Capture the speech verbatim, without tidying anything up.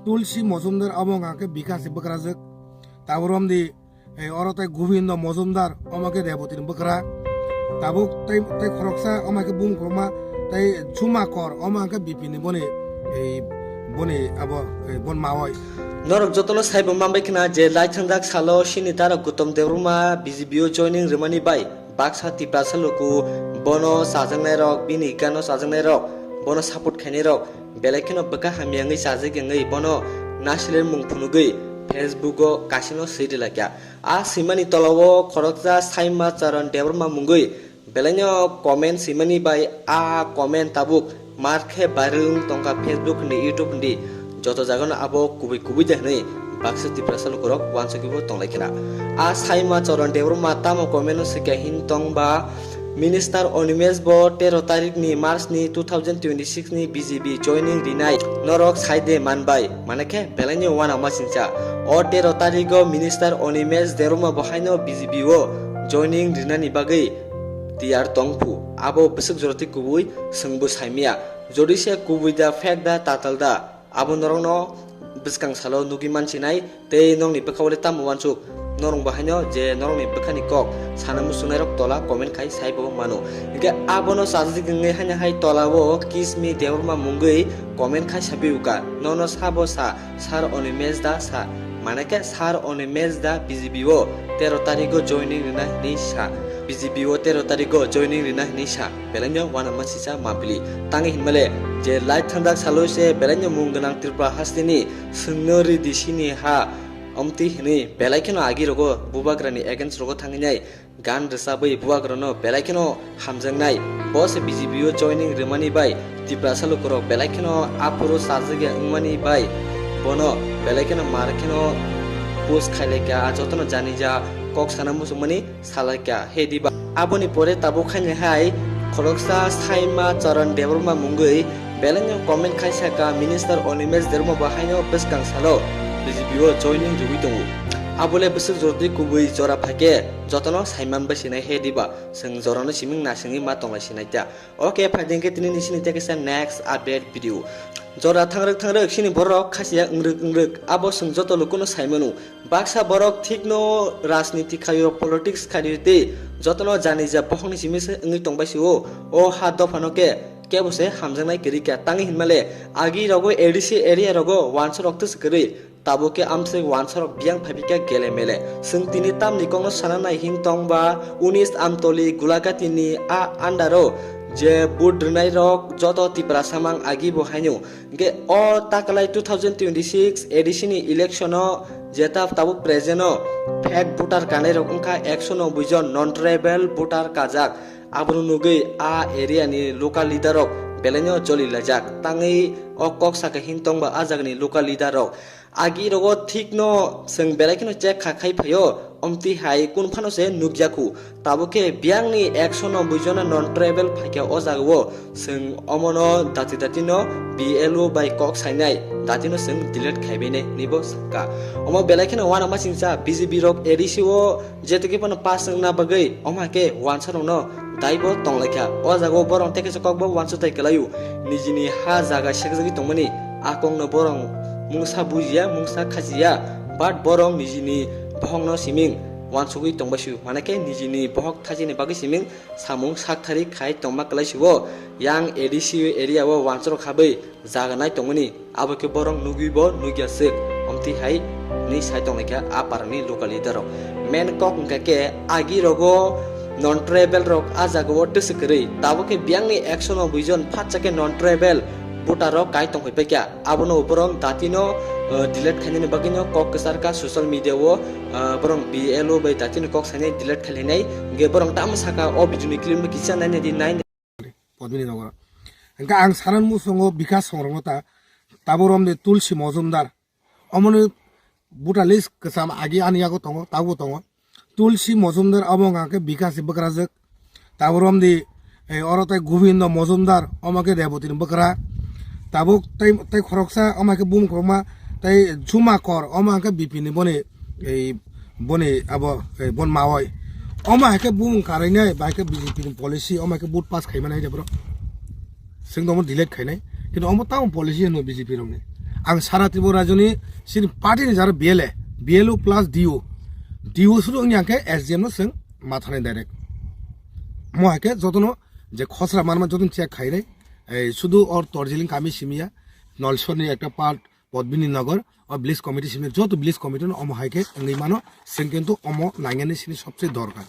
Tulsi Mojumdar omo wngkha khe Bikash ni bwkrajwk. Tabuk romdi, eh, oro tei Gobindo Mojumdar omo khe Reboti ni bwkra. Tabuk tei, tei khoroksa omo khe bumung khorokma tei Juma Kor omo wngkha khe B P ni boni, eh, boni abo, eh, bon mawai. Norok jotono saibo manbai khna je lai thangjak salo sini dara Gautam Debbarma B J P o joining rwmani bai baksa Tiprasa luku bono chajaknairok, bini gano chajaknairok, bono support khainairok belai kheno bwkha hamya wngwi chajak wngwi bono nasilai mung phunugwi Facebook o kasino swi rwlaikha. A swimani tolao khoroksa Saima Charan Debbarma mungwi belaino comment swimani bai a comment tabuk mar khe viral wng tongkha Facebook hindi, YouTube hindi, joto jagano abo kubui kubui de hwnwi baksa Tiprasa lukurok uansugwibo tonglai khna. A Saima Charan Debbarma tamo comment no swikha hin tongba, Minister Animesh bo tero tarik ni March ni two thousand twenty-six ni B J P joining rinai norok sai de manbai, mane khe belaino uanama singcha. O tero tarigo Minister Animesh Debbarma bo haino B J P o joining rinani bagwi tiyar tongphu. Abo bwswk joroti kubui swngbo saimya. Jodi se kubui da, fake da, tatal da, abo norokno bwskang salo nugwi mansinai tei norokni bwkha-o le tamo uansuk. Norok bo haino je norokni bwkhani kok sana muchungnairok tola comment khai saibo mano. Hinkhe abono chajak wngwi haino hai tolao Kismi Debbarma mungwi comment khai sapiuka. Nono sabo sa, Sir Animesh da sa. Mane khe Sir Animesh da B J P o tero tarigo joining rina hinwi sa. B J P o tero tarigo joining rina hinwi sa. Belaino uanama sisa mapili. Tangwi hinmale je lai thangjak salo se belaino mung gwnang Tripura hasteni swngno ridi sini ha omti hinwi belai kheno agi rogo bubagrani against rogo thangwi nai gan rwchabwi bubagrano belai kheno hamjaknai. Bo se B J P o joining rwmani bai Tiprasa lukurok belai kheno aphuru chajak ya wngmani bai bono belai kheno mar kheno post khailaikha, a jotono janija kok sana muchungmani salaikha he diba. Aboni pore tabuk haino hai khoroksa Saima Charan Debbarma mungwi belaino comment khai saka Minister Animesh Debbarma bo haino bwskang salo B J P o joining rwui tongo. Abole bwswk jordi kubui jora phaikhe jotono saiman bai sinai he diba. Chwng jorano siming nasingwi ma tonglai sinai ta. Okay, phaidengkhe tini ni sini tei kaisa next update video. Jora thangrwk thangrwk sini borok khasiya wngrwk wngrwk abo chwng joto lukuno saimano. Baksa borok thikno rajniti khaio, politics khaio tei jotono janija bohokni simi se wngwi tongbai sio. O ha dophano khe kebo se hamjaknai kwrwi kha. Tangwi hinmale agi rogo A D C area rogo uansuk rok twswk kwrwi. Tabuk khe amswk uansarok biyang phaipikha gele mele. Chwng tini tamni kokno sana nai hin tongba, unis Amtoli Gulagati ni a under o je vote rwnairok joto Tiprasa mang agi bo haino. Hinkhe o takalai two thousand twenty-six A D C ni election o jeta tabuk present o fake voter kanairok wngkha ekso noboi jon non tribal voter kajak. Abono nugwi a area ni local leader rok belaino joli laijak. Tangwi o kok saka hin tongba a jagani local leader rok. Agi rogo thikno chwng belai kheno check kha khai phaio, omti hai kun phano se nukjakhu. Tabuk khe biyangni ekso noboi jona non tribal phaikha o jagao, chwng omono dati dati no B L O bai kok sainai, dati no chwng delete khaibainai hinwi bo sakha. Omo belai kheno uanama singcha B J P rok A D C o jeto khe phano pass wngna bagwi omo hai khe uansarokno daibo tonglaikha. O jagao borok tei kaisa kokbo uansuk tai kwlaio, nijini ha jaga sekjagwi tongmani. A kokno borok mungsa bujiya, mungsa khachiya, but borok nijini bohokno siming uansugwi tongbai sio, mane khe nijini bohok thachini bagwi siming samung sakthari khai tongma kwlai sio. Yang A D C area o uansarok habwi jaga nai tongmani, abo khe borok nugwi bo nugya swk, omti hai hinwi sai tonglaikha a parani local leader rok. Main kok wngkha khe agi rogo non tribal rok a jagao twswk kwrwi, tabuk khe biyangni ekso noboi jon phatsa khe non tribal voter rok kai tongphai paikha. Abono borok datino, uh, delete khainani bagwino kok kwchar kha social media o, uh, borok B L O bai datino kok sainai delete khailainai. Hinkhe borok tamo sakha o video ni clip no kisa nainai di, nai Podmini nogoro. Hinkhe ang sanan muchungo Bikash songrokno ta, tabuk romde Tulsi Mojumdar. Omoni buta list kwcham agi ani yago tongo, tabukbo tongo. Tulsi Mojumdar abo wngkha khe Bikash ni bwkrajwk. Tabuk romdi, eh, oro tei Gobindo Mojumdar, omo khe Reboti ni bwkra. Tabuk tei, tei khoroksa, omo khe bumung khorokma, tei Juma Kor, omo khe B P ni boni, eh, boni abo, eh, bon mawai. Omo hai khe bumung karainai, bai khe B J P ni policy, omo hai khe vote pass khaimani hai de bro. Chwng tongmo delete khainai. Kintu omo tamo policy hwnwi B J P rokni. ang sara Tripura rajyoni sini party ni jara B L A, B L O plus D O, D O suru wngya khe S D M no swng mathani direct. Mo hai khe jotono je khosra manma jotono check khainai, ei sudu or Dorjiling kami simiya, Nolsor ni ekta part Padmini Nagar, o village committee simiya, joto village committee no omo hai khe wngwi mano, swng kintu omo nangyani sini sobse dorkar.